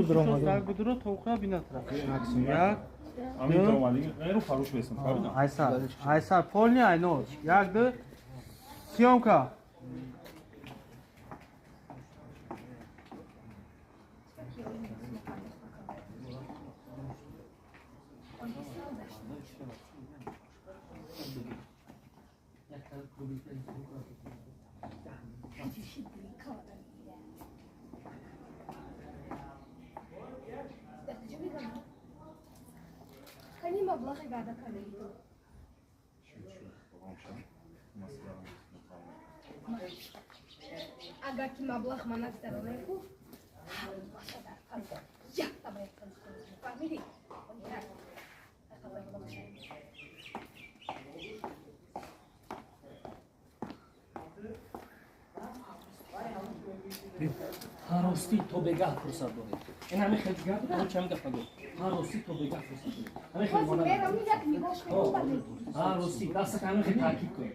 Бидуро тоқия бинатра. Як. Айсар, айсар, полни айно. Як, ду. Съёмка. Маблағи ваъда кардаи. Агар ки маблағ ма нагзаронем, фаҳмидӣ? Ҳаростӣ то бегаҳ фурсат доред. Ин ҳами хел гап, чам гап нагӯ. Ҳаростӣ то бегаҳ фурсат доред. Ҳами хел мона. Ҳаростӣ дастак ҳами хел таъкид кун.